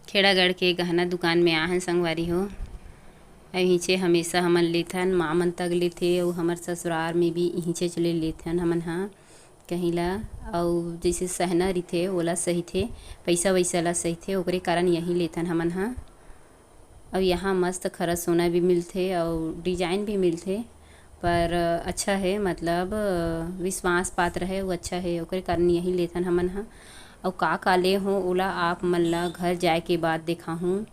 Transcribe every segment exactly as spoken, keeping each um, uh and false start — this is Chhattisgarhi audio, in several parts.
खेड़ागढ़ के गहना दुकान में आहन संगवारी हो। अउ इहिंचे हमेशा हमन लेथन, माँ मन तक लेथे, अउ हमर ससुरार में भी इहिंचेच ले लेथन हमन ह। कहीं ला, अउ जइसे सहना रहिथे, ओला सहिथे, पइसा वइसा ला सहिथे, ओकरे कारण यहीं लेथन हमन ह। अउ यहाँ मस्त खरा सोना भी मिलथे, अउ design भी मिलथे, पर अच्छा हे, मतलब विश्वास पात्र हे, वो अच्छा हे, ओकरे कारण यहीं लेथन हमन ह। अउ का का ले हो, ओला आप मन ला घर जाए के बाद देखाहूँ,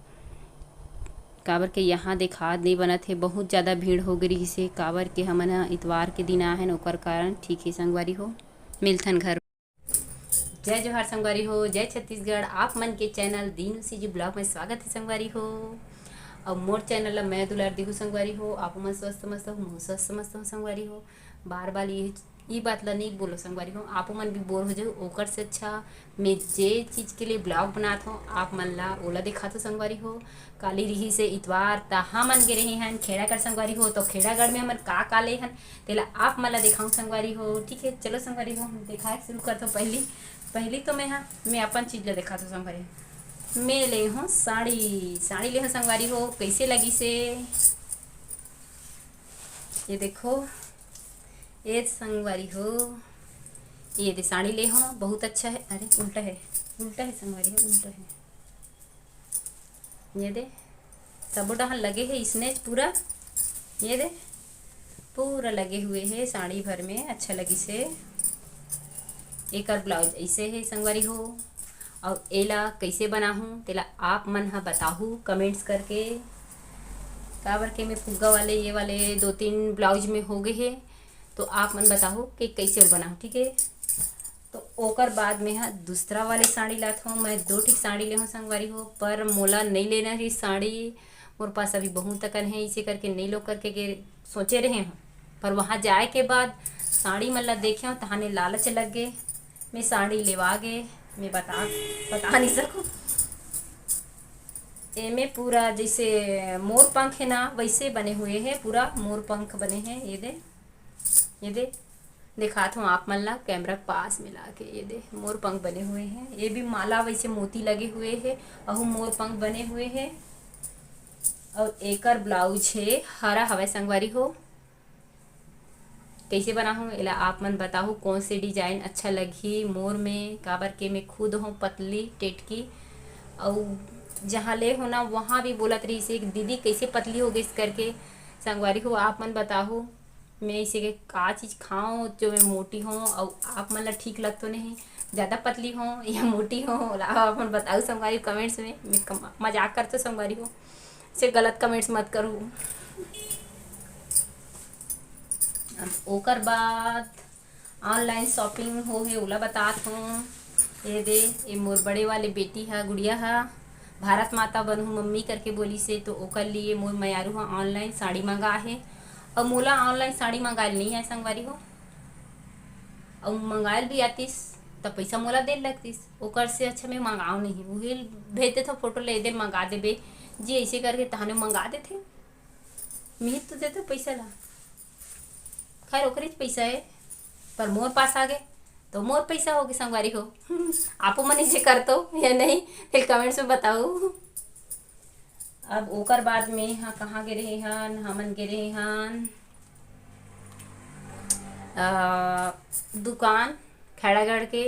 काबर के यहाँ देखात नइ बनत हे, बहुत ज़्यादा भीड़ हो गे रिहिस हे, काबर के हमन ह इतवार के दिन आए हन, ओकर कारण। ठीक हे संगवारी हो, मिलथन घर। जय जोहार संगवारी हो, जय छत्तीसगढ़। आप मन के channel दीनू सीजी vlog में स्वागत हे संगवारी हो। अउ मोर channel ला मया दुलार देहू संगवारी हो। आप मन स्वस्थ मस्त हो, महू स्वस्थ मस्त हो संगवारी हो। बार बार ये, ये बात ला नहीं बोलो संगवारी हो, आप मन भी bore हो जाओ। ओकर से अच्छा मैं जे चीज़ के लिए vlog बनात हूँ, आप मन ला ओला दिखात हूँ संगवारी हो। काली रिहिस हे इतवार, त हमन गे रहे हन खेड़ागढ़ संगवारी हो। तो खेड़ागढ़ में हमन का का ले हन, तेला आप मन ला देखाऊं संगवारी हो। ठीक है, चलो संगवारी हो, हम देखाए शुरू करत हूँ। पहली, पहली तो मैं हा, मैं अपन चीज ला देखात हूँ संगवारी हो। मैं ले हूँ साड़ी, साड़ी ले हूँ संगवारी हो। कैसे लगी से, ये देखो, ये संगवारी हो, ये दे साड़ी ले हूँ, बहुत अच्छा है। अरे उल्टा है, उल्टा है संगवारी हो, उल्टा है। ये दे, सबो डहर लगे हे इसने पूरा, ये दे, पूरा लगे हुए हे साड़ी भर में। अच्छा लगिस हे। एकर blouse ऐसे हे संगवारी हो। अउ एला कैसे बनाहूँ, तेला आप मन ह बताहू comments करके। काबर के मैं फुग्गा वाले, ये वाले दो तीन blouse में हो गए हे, तो आप मन बताहू कि कैसे बनाहूँ, ठीक है। तो ओकर बाद में हा दूसरा वाले साड़ी लात हूँ। मैं दो ठिक साड़ी ले हूँ संगवारी हो, पर मोला नहीं लेना रही साड़ी। मोर पास अभी बहुत अकन है, इसे करके नहीं लो करके के सोचे रहे हूँ। पर वहाँ जाए के बाद साड़ी मन ला देखे हूँ, तहाने लालच लग गे, मैं साड़ी लेवा गे। मैं बता, बता नहीं सकूँ। एमे पूरा जैसे मोर पंख है ना, वैसे बने हुए है, पूरा मोर पंख बने हैं। ये दे, ये दे, दिखात हूँ आप मन ला camera पास में ला के। ये दे, मोर पंख बने हुए हैं। ये भी माला वैसे मोती लगे हुए है, अहू मोर पंख बने हुए है। और एकर blouse है हरा हवय संगवारी हो। कैसे बनाहूँ एला आप मन बताहू, कौन से design अच्छा लगही मोर में, काबर के मैं खुद हूँ पतली टेटकी। अउ जहाँ ले हो ना, वहाँ भी बोलत रही से, "दीदी कैसे पतली हो गई?" करके। संगवारी हो, आप मन बताहू, मैं इसे के का चीज खाऊं जो मैं मोटी हूँ, अउ आप मन ला ठीक लगतो नहीं, ज्यादा पतली हूँ या मोटी हूँ, ओला आप मन बताऊ संगवारी comments में। मैं कम-, मजाक करतो संगवारी हो, से गलत comments मत करू। अब ओकर बाद online shopping हो हे, ओला बतात हूँ। ये दे, ये मोर बड़े वाले बेटी हा, गुड़िया हा, "भारत माता बनहूँ मम्मी" करके बोली से, तो ओकर लिए मोर मयारू हा online साड़ी मंगा हे। अउ मोला online साड़ी मंगायल नहीं आए संगवारी हो, अउ मंगायल भी आतिस त पैसा मोला दे लगतिस। ओकर से अच्छा मैं मंगाव नहीं, वही भेज देथव photo ले दे, मंगा देबे जी, ऐसे करके तहाने मंगा देथे। मिहित तो देते पैसा ला, खैर ओकरेच पैसा है, पर मोर पास आ गए तो मोर पैसा हो गए संगवारी हो। आपो मन इसे करतो या नहीं, फिर comments में बताओ। अब ओकर बाद में हा कहाँ गे रहे हन, हमन गे रहे हन आ, दुकान खैरागढ़ के,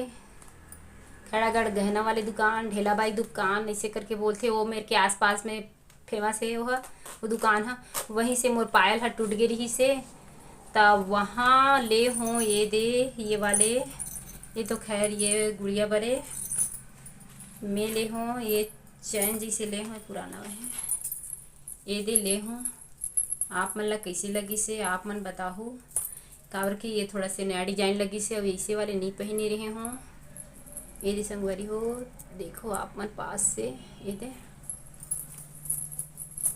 खैरागढ़ गहना वाले दुकान, ढेलाबाई दुकान ऐसे करके बोलथे, वो मेरे के आसपास में famous हे वो ह, वो दुकान ह। वहीं से मोर पायल ह टूट गे रहिस हे, त वहाँ ले हों ये दे, ये वाले, ये तो खैर ये गुड़िया बरे, मैं ले हों ये चैन जैसे ले हों, पुराना हे, ये दे ले हों। आप मन ला कैसे लगिस हे, आप मन बताहू, काबर कि ये थोड़ा से नया design लगिस हे, अउ ऐसे वाले नहीं पहिने रहे हों। ये दे संगवारी हो, देखो आप मन पास से, ये दे।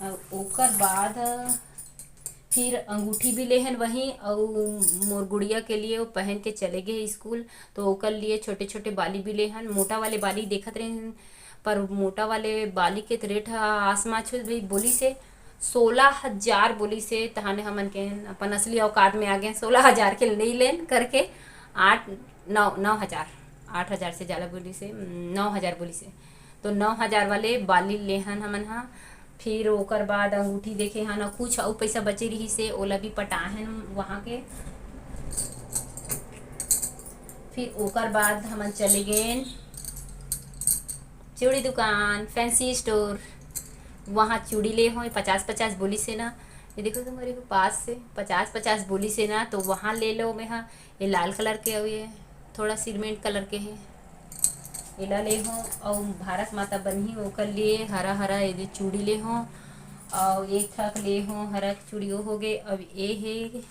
अउ ओकर बाद फिर अंगूठी भी लेहन वहीं, अउ मोर गुड़िया के लिए वो पहन के चले गए स्कूल, तो ओकर लिए छोटे छोटे बाली भी लेहन। मोटा वाले बाली देखत रहेन, पर मोटा वाले बाली के तो rate ह आसमान छू भाई। बोली से सोलह हजार बोली से, तहाने हमन के अपन असली औकात में आ गए, सोलह हजार के नहीं लेन करके आठ, नौ, नौ हजार, आठ हजार से ज़्यादा बोली से, नौ हजार बोली से। तो नौ हजार वाले बाली लेहन हमन ह। फिर ओकर बाद अंगूठी देखे हन, कुछ अउ पैसा बचे रहिस हे, ओला भी पटाहन वहाँ के। फिर ओकर बाद हमन चले गेन चूड़ी दुकान, फैंसी स्टोर। वहाँ चूड़ी ले हों, पचास पचास बोलिस हे ना, ये देखो तुम्हारे को पास से पचास पचास बोलिस हे ना, तो वहाँ ले लो। मैं हाँ, ये लाल कलर के अउ ये थोड़ा सिरमेंट कलर के हे, एला ले हों। अउ भारत माता बनही ओकर लिए हरा हरा ये दे चूड़ी ले हों, अउ एक ठक ले हों हरा चूड़ी, वो हो गए। अब ये हे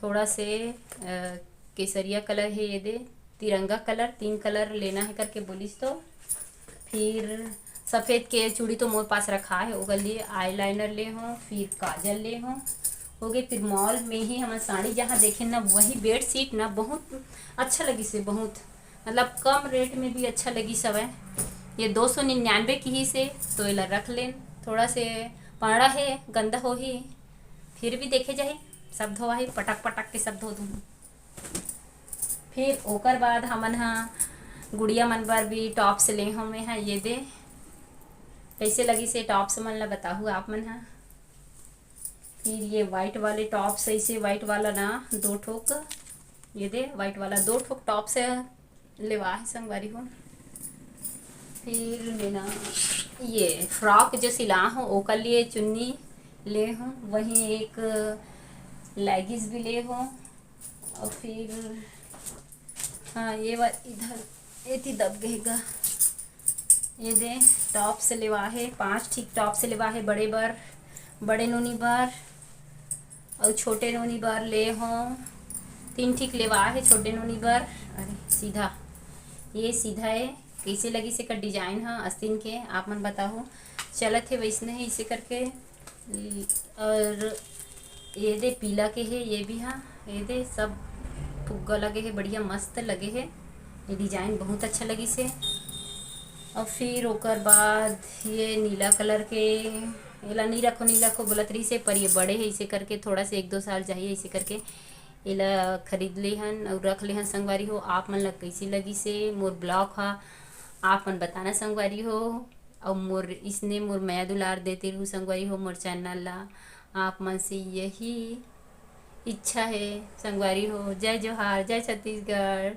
थोड़ा से अ, केसरिया कलर हे ये दे, तिरंगा कलर, तीन कलर लेना है करके बोलिस तो। फिर सफेद के चूड़ी तो मोर पास रखा है, ओकर लिए eyeliner ले हों, फिर काजल ले हों, हो गए। फिर मॉल में ही हमन साड़ी जहाँ देखे ना, वही बेडशीट ना बहुत अच्छा लगिस हे, बहुत मतलब कम रेट में भी अच्छा लगिस हवय। ये दो सौ निन्यानवे किहिस हे, तो एला रख लेन। थोड़ा से पाड़ा हे, गंदा होही, फिर भी देखे जाही, सब धोवाही, पटक पटक के सब धो दूँ। फिर ओकर बाद हमन ह गुड़िया मन बर भी टॉप्स ले हों मैं ह, ये दे। कैसे लगिस हे टॉप्स मन ला बताहू आप मन ह। फिर ये वाइट वाले टॉप्स, ऐसे वाइट वाला ना दो ठोक, ये दे वाइट वाला दो ठोक टॉप्स हे, लेवा हे संगवारी हो। फिर मैं ना ये फ्रॉक जो सिला हों ओकर लिए चुन्नी ले हों, वहीं एक लेगिंग्स भी ले हों। अउ फिर हाँ, ये वाला इधर एती दब गए गा। ये दे टॉप्स लेवा हे, पांच ठीक टॉप्स लेवा हे, बड़े बर, बड़े नोनी बर अउ छोटे नोनी बर ले हों। तीन ठीक लेवा हे छोटे नोनी बर। अरे सीधा, ये सीधा हे। कैसे लगिस एकर डिजाइन ह आस्तीन के, आप मन बताहू। चलत हे वैसने ही इसे करके। और ये दे पीला के हे, ये भी हा, ये दे सब फुग्गा लगे हे, बढ़िया मस्त लगे हे। ये डिजाइन बहुत अच्छा लगिस हे। और फिर ओकर बाद ये नीला कलर के, एला नहीं रखो, नहीं रखो बोलत रहिस हे, पर ये बड़े हे, इसे करके थोड़ा से एक दो साल जाही, इसे करके एला खरीद लेहन और रख लेहन। संगवारी हो, आप मन ला कैसी लगिस हे मोर ब्लॉग हा, आप मन बताना संगवारी हो। और मोर इसने मोर मया दुलार देते रहू संगवारी हो मोर चैनल ला। आप मन से यही इच्छा है संगवारी हो। जय जोहार, जय छत्तीसगढ़।